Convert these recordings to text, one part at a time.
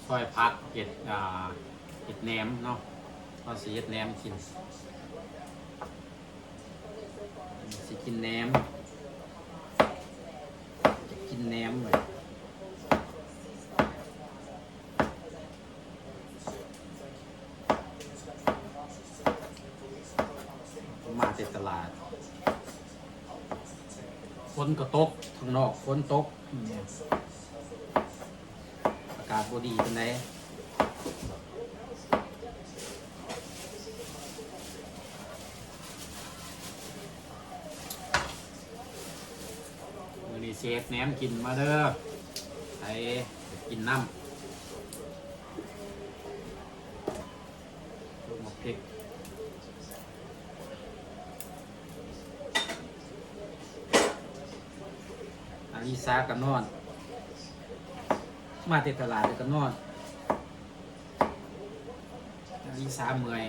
ຊອຍຜັກເຮັດ ອ່າ ເຮັດແໜມເນາະ ເຮົາຊິເຮັດແໜມກິນ ຊິກິນແໜມ ຈະກິນແໜມເວີຍ. ມາແຕ່ຕະຫຼາດ ຝົນກໍຕົກ ຂ້າງນອກຝົນຕົກ ອາກາດບໍ່ດີປານໃດ. ມື້ນີ້ຊິເຮັດແໜມກິນ ມາເດີ ໃຜກິນນຳ. ລູກໝາກເຜັດ ອາລິສາກໍນອນ ມາແຕ່ຕະຫຼາດແລ້ວກໍນອນ ອາລິສາເມື່ອຍ.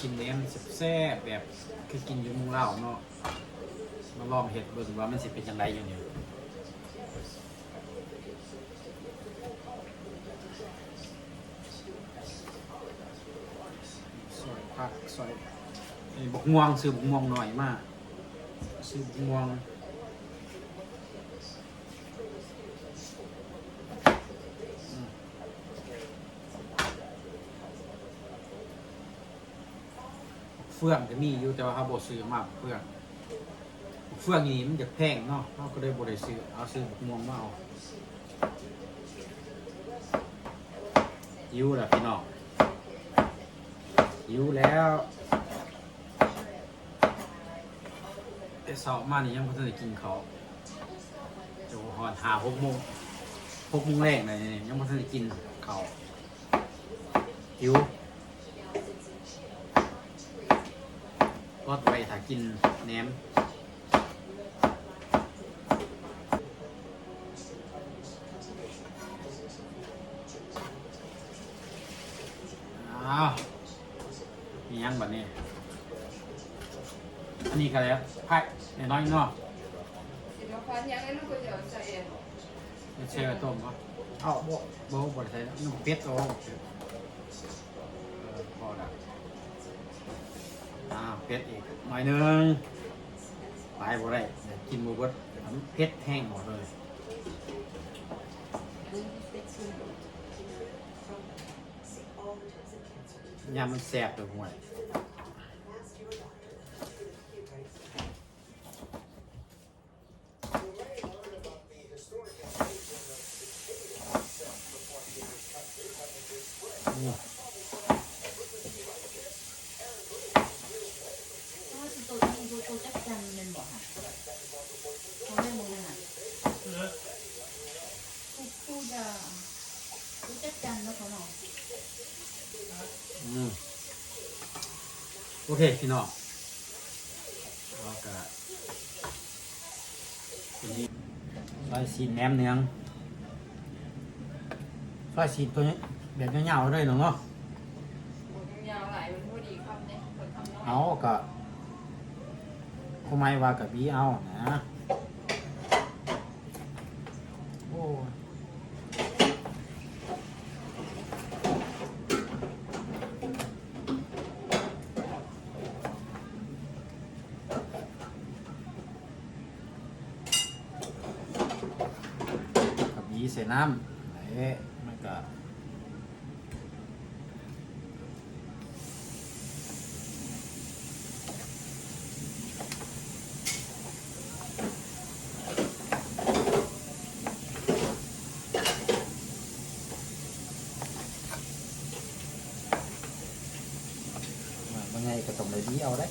ກິນແໜມແຊບໆ ແບບຄືກິນຢູ່ເມືອງລາວເນາະ ມາລອງເຮັດເບິ່ງວ່າມັນຊິເປັນຈັ່ງໃດຢູ່ນີ້. ຊອຍຜັກ ຊອຍ ນີ້ບັກມ່ວງ ຊື້ບັກມ່ວງໜ້ອຍມາ ຊື້ບັກມ່ວງ ອືມ. ເຟືອງກໍມີຢູ່ ແຕ່ວ່າເຮົາບໍ່ຊື້ມາເຟືອງ ເຟືອງນີ້ມັນຈະແພງເນາະ ເຮົາກໍເລີຍບໍ່ໄດ້ຊື້ ເອົາຊື້ບັກມ່ວງມາເອົາ. ຫິວແລ້ວພີ່ນ້ອງ ຫິວແລ້ວ ແຕ່ເຊົ້າມານີ້ຍັງບໍ່ທັນໄດ້ກິນເຂົ້າ ຈະຮອດຫ້າຫົກໂມງ ຫົກໂມງແລງແລ້ວນີ້ ຍັງບໍ່ທັນໄດ້ກິນເຂົ້າ. ຫິວ ກໍໄວ້ຖ້າກິນແໜມ. ອ້າວ ມີຫຍັງບັດນີ້? ອັນນີ້ກໍແລ້ວ ໄຂ່ນ້ອຍໆເນາະ ຊິບໍ່ຄວັນຫຍັງ ແລ້ວລູກກໍຈະເອົາໃສ່ ແຊ່ໄວ້ຕົ້ມບໍ່? ເອົາ ບໍ່ ບໍ່ ບໍ່ໄດ້ໃສ່ ນ້ຳເຜັດ ເອົາ ເອີ ພໍລະ ອ່າ ເຜັດອີກໜ້ອຍໜຶ່ງ ຫຼາຍບໍ່ໄດ້ ກິນບໍ່ເບິດ ເຜັດແຮງໝົດເລີຍ ຍາມມັນແຊບເດີ ຫ້ວຍ. ອືມ ໂຕຈັກຈັນແມ່ນບໍ່ຫະ? ເຂົາເອີ້ນວ່າຫຍັງຫະ? ເອີ ຜູ້ ຜູ້ດາ ຜູ້ຈັກຈັນເນາະ ເຂົາເນາະ. ອືມ ໂອເຄ ພີ່ນ້ອງ ເຮົາກະ ຊອຍຊີ້ນແໜມເນືອງ ຊອຍຊີ້ນໂຕແບບຍາວໆເລີຍເນາະ ບໍ່ຕ້ອງຍາວຫຼາຍ ມັນພໍດີຄຳເດ້ ເພິ່ນຄຳນ້ອຍ ເອົາ ກະ ຄວາມໝາຍວ່າກະບີເອົານະ ໂອ້ຍ. ກະບີໃສ່ນ້ຳ ແຫຼະ ມັນກະ ອ່າ ບໍ່ໃຫຍ່ກໍຕ້ອງໄດ້ບີເອົາເດ້.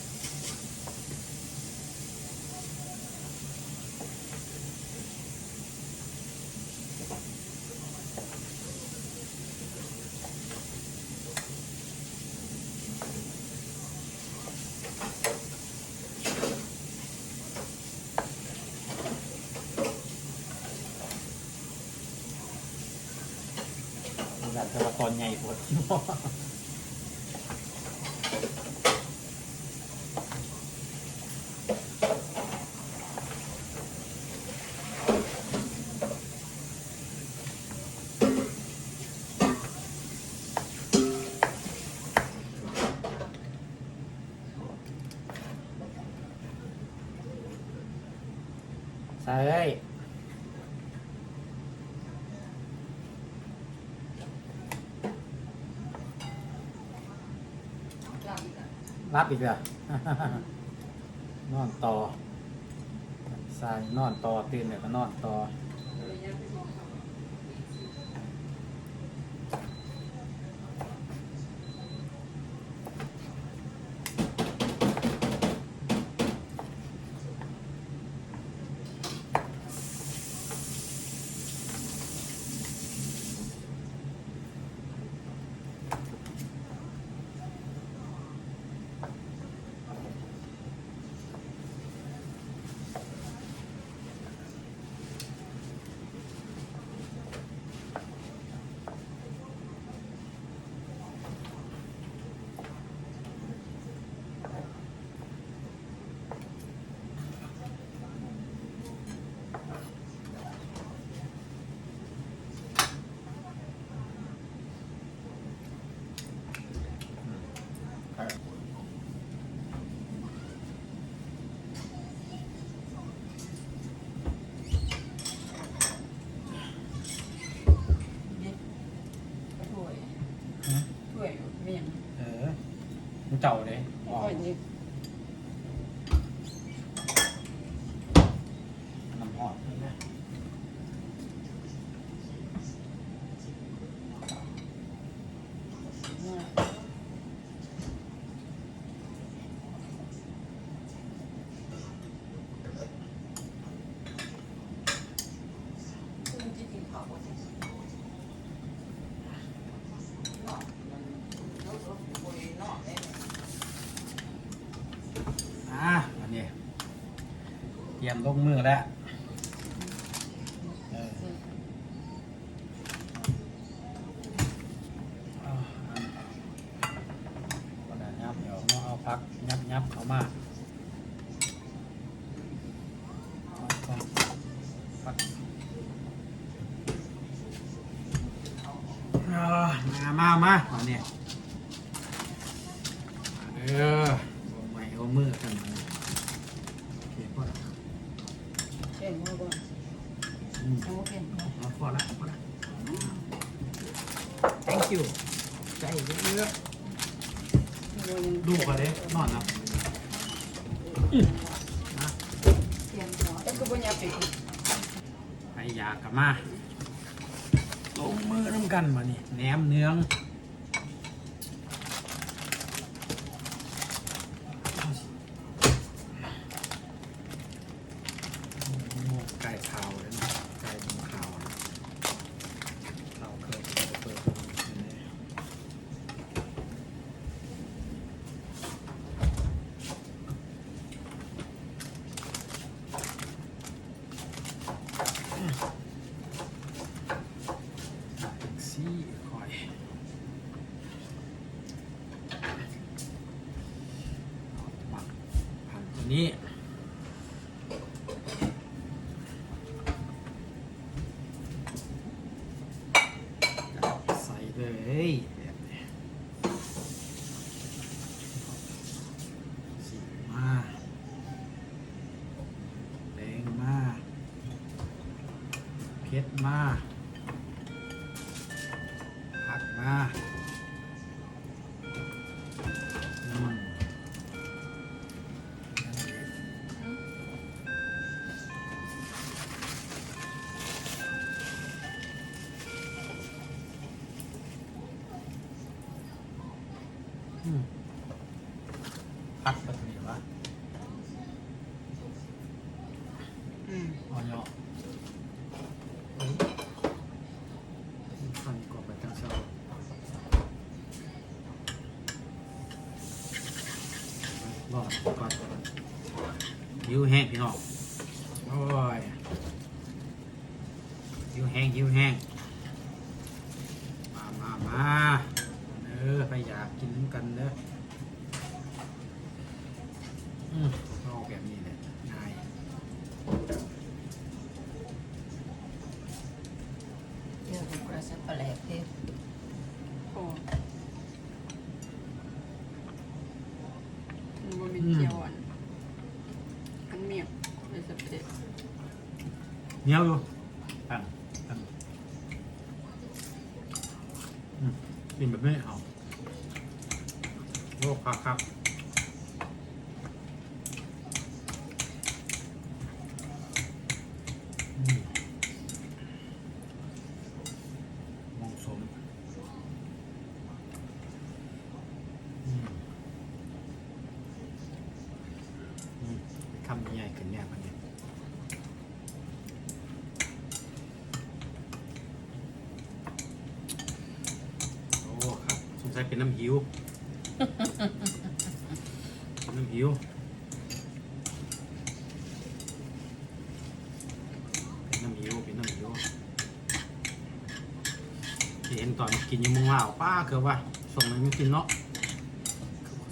ອ່າ ແຕ່ວ່າຕອນໃຫຍ່ໂພດ. ໃສ່ເລີຍ. ຫຼັບອີກແລ້ວ ນອນຕໍ່. ຊາຍນອນຕໍ່ ຕື່ນແລ້ວກໍນອນຕໍ່. ຖ້ວຍ ຖ້ວຍ ແມ່ນຫຍັງ? ເອີ ເຈົ້າເດ້ ຖ້ວຍນີ້ ນ້ຳຮ້ອນ. ອ່າ ອັນນີ້ຕຽມລົງມືແລ້ວ ເອີ. ເອົາ ອັນ ບໍ່ໄດ້ຫຍັບດອກເນາະ ເອົາຜັກຫຍັບໆເຂົ້າມາ ເອົາຜັກ ເອົາ ມາ ມາ ມາ ມານີ້ ເອີ ບໍ່ໃໝ່ເອົາມືກັນ ໂອເຄ ພໍແລ້ວ. ແກງເຮົາບໍ່? ອືມ ເອົາແກງເນາະ ພໍລະ ພໍລະ thank you ໃຈເດີ ລູກກໍເດ້ ນອນນະ ອືມ ນະ ແລ້ວຄືບໍ່ຫຍັບໄປພຸ້ນ? ໄປຢາກະມາ ລົງມືນຳກັນບາດນີ້ ແໜມເໜືອງ. ໂອ້ ໄກ່ຂາວເດ້ ໄກ່ຂາວ ຂາວເກີນໄປ ເປີດ ຊີ້ຂ້ອຍ ມາ ພັນຕົວນີ້ ຈັບໃສ່ເລີຍ ແບບນີ້ ຊີ້ມາ ແຕງມາ ເຜັດມາ ຜັກມາ ອືມ ອືມ ຜັກແບບນີ້ວະ? ອືມ ອໍ ເນາະ ເອີ ສັ່ນກໍໄປທາງເຊົ້າ ລໍກ່ອນ ຫິວແຮງພີ່ນ້ອງ ໂອ້ຍ. ຫິວແຮງ ຫິວແຮງ ມາ ມາ ມາ ອ່າ ເດີ ໃຜຢາກກິນນຳກັນເດີ. ອືມ ເອົາແບບນີ້ແຫຼະ ງ່າຍ. ເຈີກັບປາສະປາແຫຼກເດ້. ໂອ້ ມັນບໍ່ແມ່ນ ອືມ ແຈ່ວອັນ ອັນໝຽກ ປາສະປາແຫຼກ ໜຽວຢູ່. ຕັ້ງ ຕັ້ງ ອືມ ກິນແບບນີ້ເອົາ. ໂອ້ ຄັກໆ. ອືມ ໝໍ້ສົມ. ອືມ ອືມ ຄຳໃຫຍ່ຂຶ້ນແນ່ບາດນີ້. ໂອ້ ຄັກ ສົງໄສເປັນນ້ຳຫິວ ເປັນນ້ຳຫິວ ເປັນນ້ຳຫິວ ເປັນນ້ຳຫິວ. ທີ່ເຫັນຕອນກິນຢູ່ເມືອງລາວ ປ້າ ຄືວ່າຊ່ວງນັ້ນຍັງກິນເນາະ.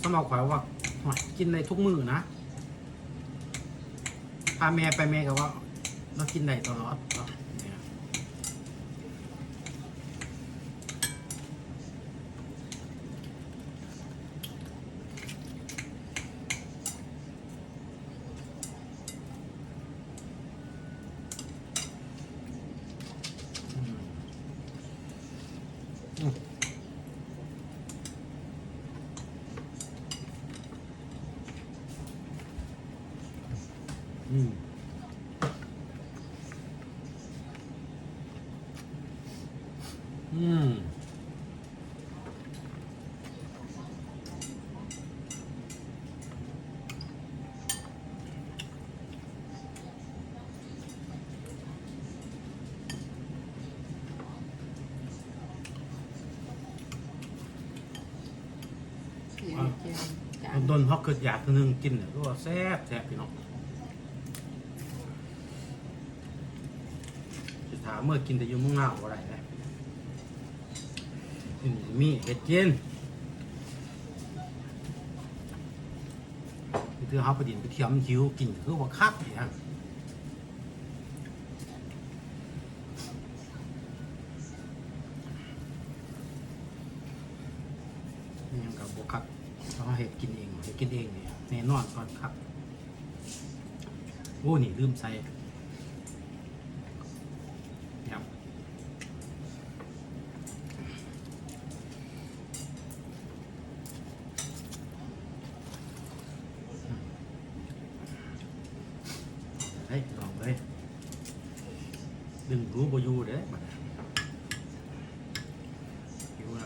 ສຳລັບຂ້ອຍວ່າ ໂອ້ຍ ກິນໄດ້ທຸກມື້ນະ. ພາແມ່ໄປ ແມ່ກໍວ່າລາວກິນໄດ້ຕະຫຼອດເນາະ. ອືມ ອືມ ອືມ ອືມ. ອາ ດົນໆ ເຮົາຄິດຢາກເທື່ອໜຶ່ງກິນ ຄືວ່າແຊບໆ ພີ່ນ້ອງ. ຊິຖ້າເມືອກິນແຕ່ຢູ່ເມືອງລາວບໍ່ໄດ້ເດ້. ອືມ ມີເຮັດກິນ ຄືເຮົາໄປດິນໄປທ່ຽວ ມັນຫິວ ກິນຄືວ່າຄັກອີ່ຫຍັງ. ອີ່ຫຍັງກໍບໍ່ຄັກ ເຮົາເຮັດກິນເອງ ເຮັດກິນເອງນີ້ແນ່ນອນກ່ອນຄັກ. ໂອ້ ນີ້ລືມໃສ່ ເຮີ້ຍ ລອງເລີຍ ດຶງດູບໍ່ຢູ່ເດ້ ບັດນີ້ ຢູ່ລະ.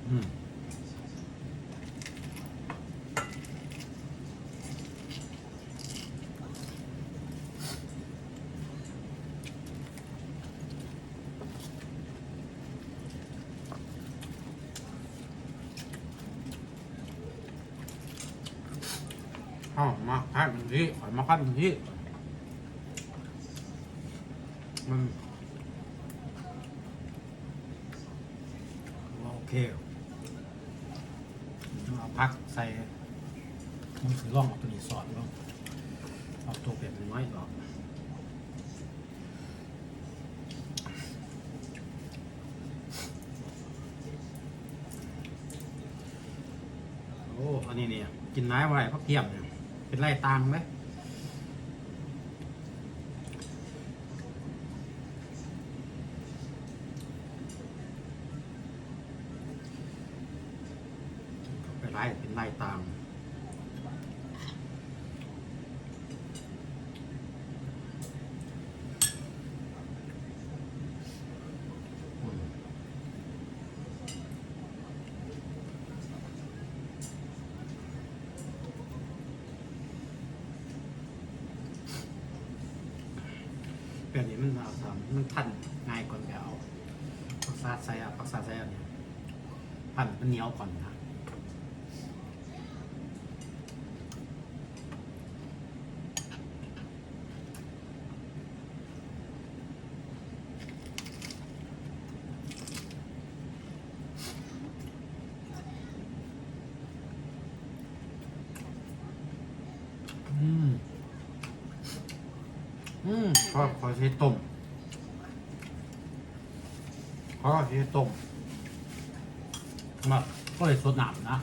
ອືມ. ເຮົາມາພັດເປັນທີ່ ຂ້ອຍມາພັດເປັນທີ່ ມັນ ໂອເຄ ເອົາຜັກໃສ່ ມັນຊິລອງເອົາຕົວນີ້ສອດເບິ່ງ ເອົາຕົວແບບນ້ອຍໆ ອອກ. ໂອ້ ອັນນີ້ນີ້ ກິນຫຼາຍບໍ່ໄດ້ ຜັກກຽມນີ້ ເປັນໄລ່ຕ່າງເດ້. ໄປໄລ່ ເປັນໄລ່ຕ່າງ. ອືມ. ແບບນີ້ມັນເອົາ ມັນພັນງ່າຍກ່ອນ ແບບເອົາຜັກຊາດໃສ່ ເອົາຜັກຊາດໃສ່ອັນນີ້ ພັນມັນໜຽວກ່ອນນະ. ອືມ ອືມ ພໍຂ້ອຍຊິຕົ້ມ ພໍຊິຕົ້ມ ມາ ຂ້ອຍຊິສົດນ້ຳນະ.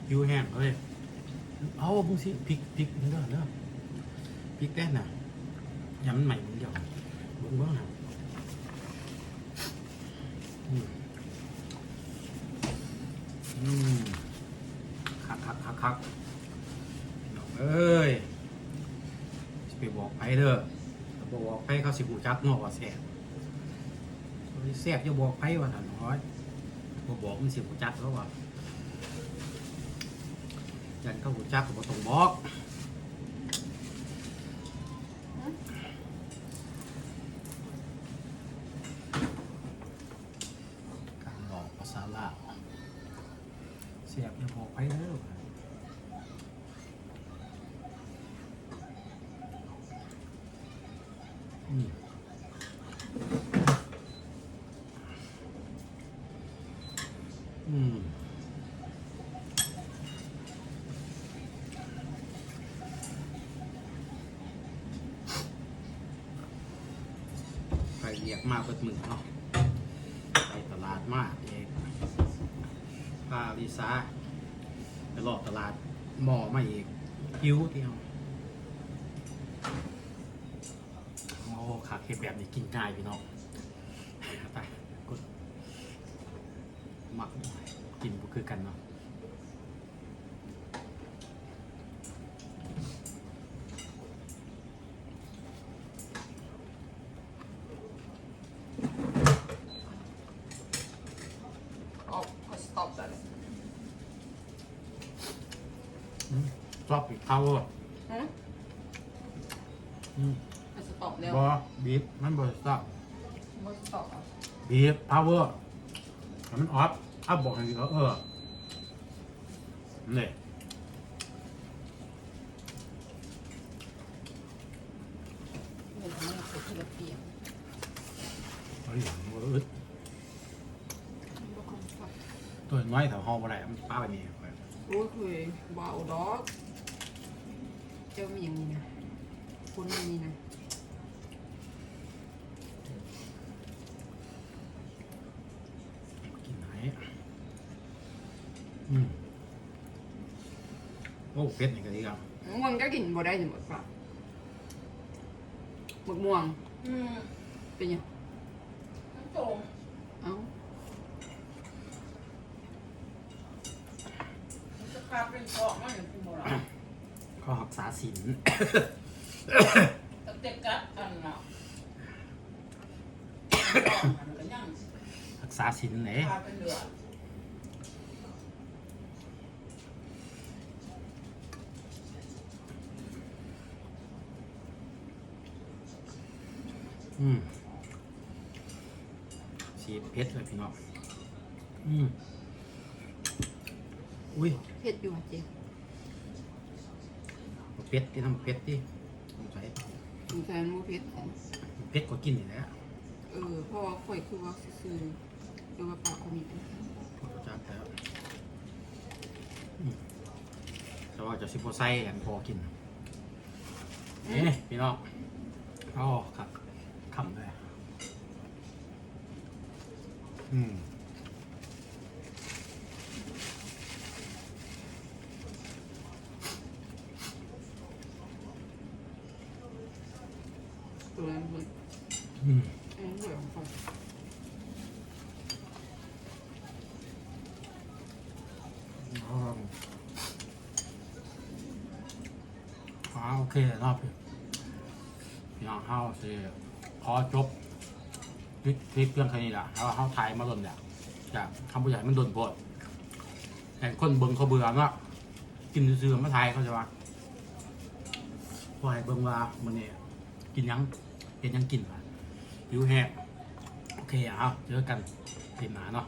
ຫິວແຮງເລີຍ. ເອົາ ເບິ່ງຊິ ພິກ ພິກເດີ ພິກແດ່ນະ ຢ່າມັນໄໝ້ເບິ່ງດຽວ ເບິ່ງ ເບິ່ງນະ. ອືມ ອືມ ຄັກໆໆໆ ນ້ອງເອີຍ ຊິໄປບອກໃຜເດີ ຖ້າບໍ່ບອກໃຜ ເຂົາຊິຮູ້ຈັກເນາະວ່າແຊບ. ແຊບຢ່າບອກໃຜວ່າຊັ້ນ ໂອ້ຍ ບໍ່ບອກມັນຊິຮູ້ຈັກເຂົາວ່າ ຢ້ານເຂົາຮູ້ຈັກກໍບໍ່ຕ້ອງບອກ. ການບອກພາສາລາວ ແຊບຢ່າບອກໃຜເດີ. ອືມ ອືມ ໄປວຽກມາເບິດມື້ເນາະ ໄປຕະຫຼາດມາອີກ ພາລິສາໄປເລາະຕະຫຼາດມໍ່ມາອີກ ຫິວຕິເຮົາ. ໂອ້ ຄັກ ເຮັດແບບນີ້ກິນງ່າຍພີ່ນ້ອງ ໄປ ກົດ ມັກກິນບໍ່ຄືກັນເນາະ. ເອົາ ເອົາສະຕັອບໄດ້ເລີຍ. ອືມ ສະຕັອບອີກ ພາວເວີ ຫື ອືມ ເອົາສະຕັອບແລ້ວ ບໍ່ ບີບ ມັນບໍ່ສະຕັອບ ບໍ່ສະຕັອບ ບີບ ພາວເວີ ໃຫ້ມັນອອບ ເອົາ ບອກໃຫ້ ເອີ ນີ້ ເອົາອີກ ບໍ່ອຶດ ບໍ່ຄ່ອຍຊອບ ຕົວນ້ອຍເທົ່າເຮົາບໍ່ໄດ້ ມັນປາໄວ້ນີ້ ໂອ້ຍ ເຄີຍ ບໍ່ເອົາດອກ ເຈົ້າມີຫຍັງນີ້ນະ ຄົນນີ້ນະ. ກິນໃຫ້ ອືມ ໂອ້ ເຜັດນີ້ກໍດີອ່ະ ໝາກມ່ວງກໍກິນບໍ່ໄດ້ນີ້ໝົດປະ ໝາກມ່ວງ ອືມ ເປັນຫຍັງ ມັນໂຕ ເອົ້າ ມັນຈະກາຍເປັນເພາະມັນຫຍັງຄືບໍ່ລະ ເຂົາຮັກສາສິນ ຕັ້ງແຕ່ກັດອັນນະ ຮັກສາສິນເດ້ ອືມ ຊິເຜັດເລີຍພີ່ນ້ອງ ອືມ ອຸ້ຍ ເຜັດຢູ່ຫວາເຈ? ເຜັດຕິ ນ້ຳເຜັດຕິ ສົງໄສ ສົງໄສມັນບໍ່ເຜັດ ເຜັດກໍກິນນີ້ແຫຼະ ເອີ ເພາະວ່າຂ້ອຍຄືວ່າຊື່ໆ ຫຼືວ່າປາກຂ້ອຍມີ ບໍ່ຈັກແລ້ວ ອືມ ແຕ່ວ່າເຈົ້າຊິບໍ່ໃສ່ອັນພໍກິນ ອືມ ນີ້ພີ່ນ້ອງ ໂອ້ ຄັກ ຄຳເລີຍ ອືມ ຕົວນັ້ນເພິ່ນ ອືມ ອັນນີ້ເພິ່ນ ອໍ ອ່າ ໂອເຄເນາະ ພີ່ນ້ອງ ເຮົາຊິຂໍຈົບຄລິບພຽງເທົ່ານີ້ລະ ເຮົາ ເຮົາຖ່າຍມາດົນແລ້ວ ຈະ ເຮົາບໍ່ຢາກໃຫ້ມັນດົນໂພດ ໃຫ້ຄົນເບິ່ງເຂົາເບື່ອເນາະ ກິນຊື່ໆ ມາຖ່າຍເຂົາຈະວ່າ ພໍໃຫ້ເບິ່ງວ່າມື້ນີ້ກິນຫຍັງ ເຮັດຫຍັງກິນວ່າ ຫິວແຮງ. ໂອເຄ ເອົາ ເຈີກັນຄລິບໜ້າເນາະ.